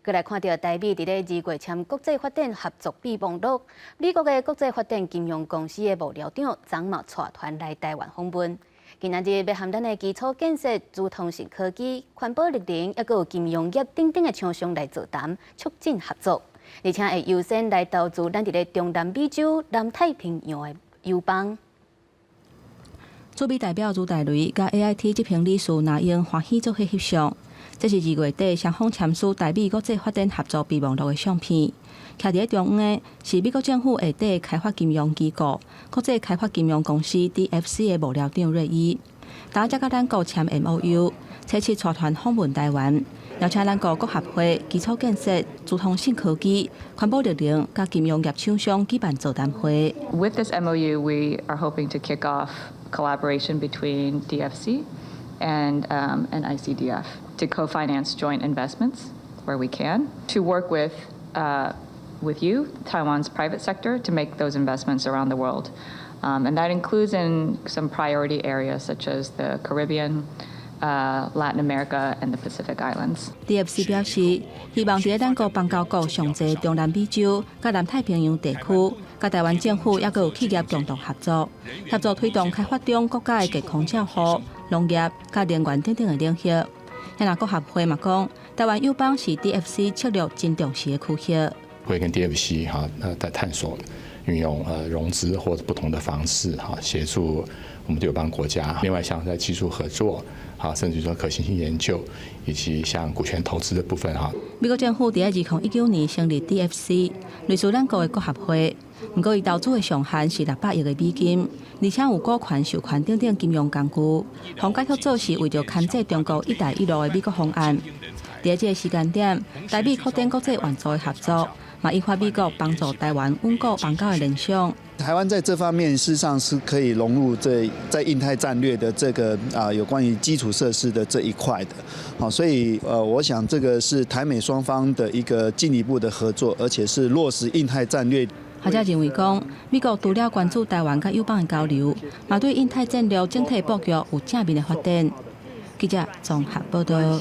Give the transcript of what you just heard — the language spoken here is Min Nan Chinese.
閣來看著台美佇咧2月簽國際發展合作備忘錄，美國的國際發展金融公司的幕僚長昨嘛帶團來台灣訪問。今仔日欲和咱的基礎建設、資通訊科技、環保綠能，抑閣有金融業等等的廠商來座談，促進合作，而且會優先來投資咱佇咧中南美洲、南太平洋的友邦。駐美代表朱大雷佮 AIT 執行理事那英歡喜做伙翕相。這是2月底雙方簽署台美國際發展合作備忘錄的相片。徛佇咧中央的是美國政府下底開發金融機構國際開發金融公司 DFC 的幕僚長瑞伊。今才佮咱國簽 MOU，初次帶團訪問台灣，邀請咱國國合會、基礎建設、資通訊科技、環保綠能佮金融業廠商舉辦座談會。 With this MOU, we are hoping to kick off collaboration between DFC and ICDF to co-finance joint investments where we can, to work with you, Taiwan's private sector, to make those investments around the world. And that includes in some priority areas such as the Caribbean, Latin America, and the Pacific Islands. DFC 表示，希望佇咱國邦交國上濟中南美洲佮南太平洋地區，佮台灣政府抑閣有企業共同合作，協助推動開發中國家的健康照護、農業佮能源等等的領域。遐國合會嘛講，台灣友邦是 DFC 策略真重視的區域。會跟 DFC 哈，在探索運用融資或者不同的方式哈，協助我們的友邦國家。另外，像在技術合作，哈，甚至說可行性研究，以及像股權投資的部分哈。美國政府佇2019年成立 DFC，類似咱國的國合會，毋過伊投資的上限是600億的美金，而且有股權授權等等金融工具。予解讀做是為著牽制中國“一帶一路”的美國方案。佇這個時間點，台美擴展國際援助的合作，嘛引發美國幫助台灣穩固邦交的聯想。台灣在這方面事實上是可以融入這在印太戰略的這個有關於基礎設施的這一塊的，好，所以我想這個是台美雙方的一個進一步的合作，而且是落實印太戰略。學者認為講，美國除了關注台灣佮友邦的交流，嘛對印太戰略整體布局有正面的發展。記者綜合報道。